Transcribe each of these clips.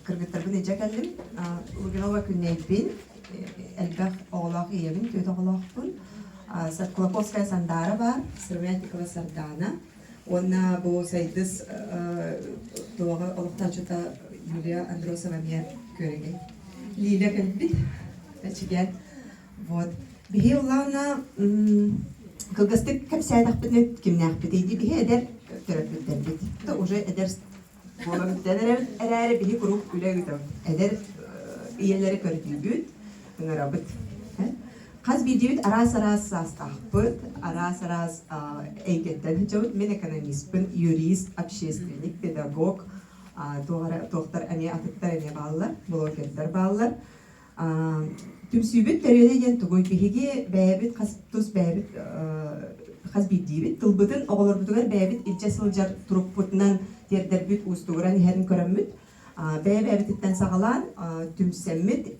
Кыргыттарбын илдьэ кэллим. Лугинова Күннэйбин, элбэх оҕолоох ийэбин, түөрт оҕолоохпун. Кулаковская Сандаара баар, Сыромятникова Сардаана. Уонна бу Сайдыс туоҕа олохтооччута Юлия Андросова эмиэ күөрэгэй. Лиля кэлбит, эчигэн. Вот. Биһи улаана кылгастык кэпсээтэхпитинэ кимнээхпитий дии биһи эдэр төрөппүттэрбит. Уже эдэр буолан бүтэн эрээри биһи куруук үлэ ыытабыт. Эдэр ийэлэри көрдүүбүт, ыҥырабыт. Хас биирдиибит араас-араас саастаахпыт, араас-араас эйгэттэн сылдьабыт. Мин экономиспын, юрист, общественник, педагог, туохтар эмиэ атыттар эмиэ бааллар, блогердар бааллар. Түмсүүбүт төрүөнэ диэн тугуй? Биһиги бэйэбит хас тус бэйэбит хас биирдиибит тылбытын оҕолорбутугар бэйэбит илдьэ сылдьар турукпутунан тиэрдэрбит уустугуран иһэрин көрөммүт, бэйэ-бэйэбититтэн саҕалаан түмсэммит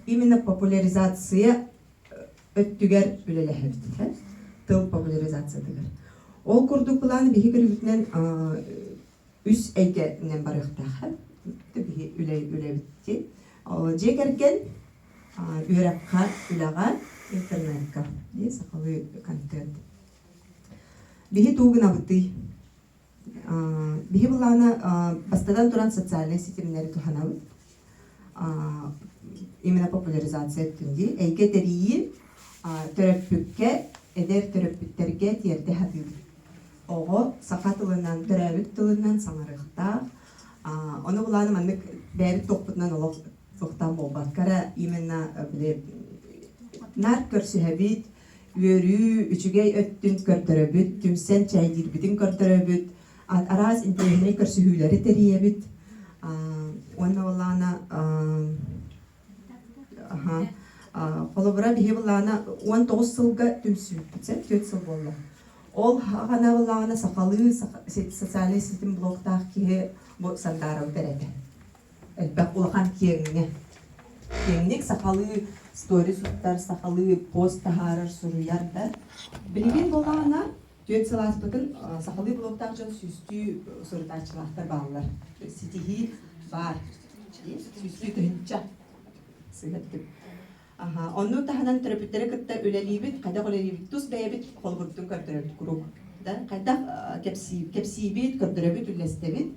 именно популяризация өттүгэр үлэлэһэбит. Тыл популяризациятыгар. Ол курдук былааны биһи көрүүбүтүнэн үс эйгэнэн барыахтаах. Биһи үлэ үлэбит дии. Дьиэ кэргэн, үөрэххэ, үлэҕэ, интернетка дии сахалыы контент. Биһи тугу гынабытый? Биһи былаана бастатан туран социальнай ситимнэри туһанабыт. Именно популяризация өттүн дии. Эйгэ тэрийии төрөппүккэ, эдэр төрөппүттэргэ тиэрдэ сатыыбыт. Оҕо саха тылынан, төрөөбүт тылынан саҥарыахтаах. Ону былааны маннык бэйэбит туохпутунан олох туохтаан буолбакка эрэ именно били наар көрсүһэбит, үөрүү, үчүгэй өттүн көрдөрөбүт, түмсэн чээйдиирбитин көрдөрөбүт, араас интэриэһинэй көрсүһүүлэри тэрийэбит. Уонна буоллаҕына холобура биһи былаана 19 сылга түмсүүппүт, 4 сыл буолла. Ол хаҕана былаана сахалыы социальнай ситим блоктаах киһи бу Сандаарабыт эрэ этэ. Элбэх улахан киэҥҥэ. Киэҥник сахалыы сторис уктар, сахалыы пост таһаарар, суруйар да. Билигин буоллаҕына түөрт сыл ааспытын сахалыы блоктаах дьон сүүстүү сурутааччылаахтар бааллар. Ситиһии баар. Сүүстүү тыһыынча сыһыаттык. Аха, онну таһынан төрөппүттэри кытта үлэлиибит, хайдах үлэлиибит, тус бэйэбит холобурбутун көрдөрөбүт куруук. Да? Хайдах кэпсиибит, көрдөрөбүт, үллэстэбит.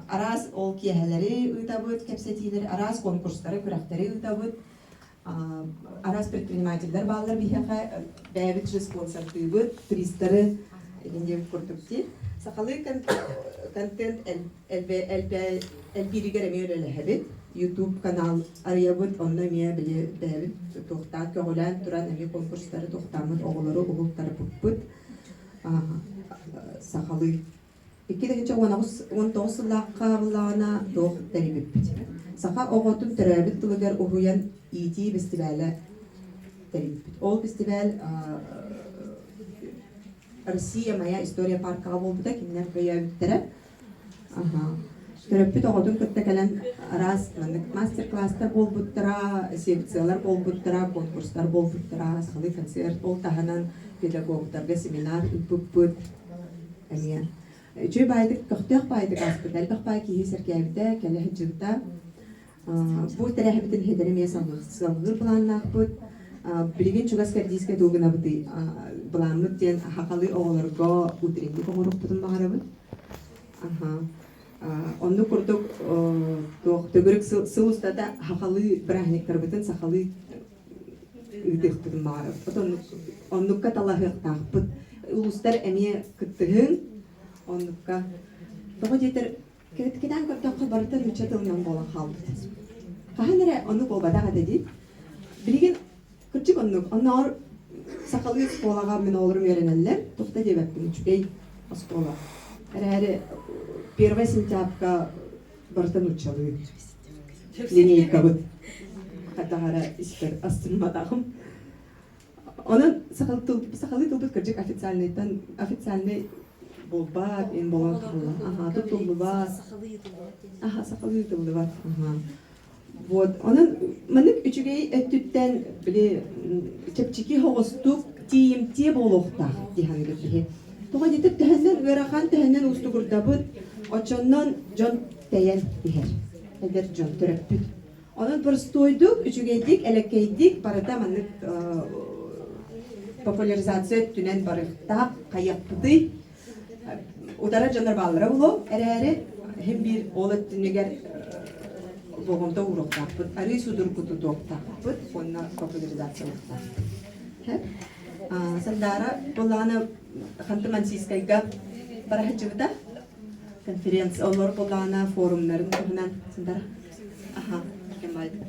Араас ол киэһэлэри ыытабыт, кэпсэтиилэри, араас конкурстары, күрэхтэри ыытабыт. Араас предпринимателлэр бааллар биһиэхэ, бэйэбит же спонсордыыбыт, призтары диэбит курдук дии. Сахалыы контент элбииригэр эмиэ үлэлэһэбит. YouTube канал арыйабыт, онно эмиэ били бэйэбит туохтаан көҕүлээн туран эмиэ конкурстары туохтааммыт оҕолору уһултарбыппыт сахалыы 2019 сыллаахха буоллаҕына туох тэрийбиппит. Саха оҕотун төрөөбүт тылыгар уһуйан иитии бэстибээлэ тэрийбиппит. Ол бэстибээл Россия моя история паркаҕа буолбута, кинилэр өйөөбүттэрэ. Төрөппүт оҕотун кытта кэлэн араас маннык мастер-класстар буолбуттара, секциялар буолбуттара, конкурстар буолбуттара, сахалыы концерт, ол таһынан педагогтарга семинар ыыппыппыт. Эмиэ үчүгэй баайдык, көхтөөх баайдык ааспыт, элбэх баай киһи сэргээбитэ, кэлэ сылдьыбыта. Бу тэрээһиммитин иһитэр эмиэ салгыыр былааннаахпыт. Билигин чугас кэрдиискэ тугу гынабытый? Былааммыт диэн сахалыы оҕолорго утренник оҥоруохпутун баҕарабыт. Оннук курдук туох төгүрүк сыл устата сахалыы бырааһынньыктарбытын сахалыы ыытыахпытын баҕарабыт. Оннукка талаһыахтаахпыт. Улуустар эмиэ кыттыһыҥ. Оннукка. Тоҕо диэтэр Кэтээн көрдөххө, барыта нуучча тылынан буолан хаалбыт. Хаһан эрэ оннук буолбатах этэ дии. Билигин кырдьык оннук. Оннооҕор сахалыы оскуолаҕа мин оҕолорум үөрэнэллэр. Туох да диэбэппин, үчүгэй оскуола. Эрээри первое сентябрьга барыта нууччалыы. Линейкабыт. Хайдах эрэ испэр астымматаҕым. Онон сахалыы тылбыт кырдьык официальныйтан официальный буолбат, ин буолан хаалла. Аха, туттуллубат. Аха, сахалыы тыллыбат. Аха. Вот. Онон маннык үчүгэй өттүттэн били чэпчэки соҕустук тиийимтиэ буолуохтаах дии саныыбыт биһи. Тоҕо диэтэр төһөннөн ыарахан, төһөннөн уустугурдабыт, оччоннон дьон тэйэн иһэр. Эдэр дьон төрөппүт. Онон боростуойдук, үчүгэйдик, элэккэйдик барыта маннык популяризация өттүнэн барыахтаах, хайыахпытый? Утара дьоннор бааллара буолуо эрээри, иһин биир ол өттүнүгэр болҕомто ууруохтаахпыт, арыы судургу тутуохтаахпыт уонна популяризациялыахтаахпыт. Сандаара буоллаҕына Ханты-Мансийскайга бара сылдьыбыта. Конференция олор буоллаҕына форумнарын туһунан Сандара. Аха, кем баайдык.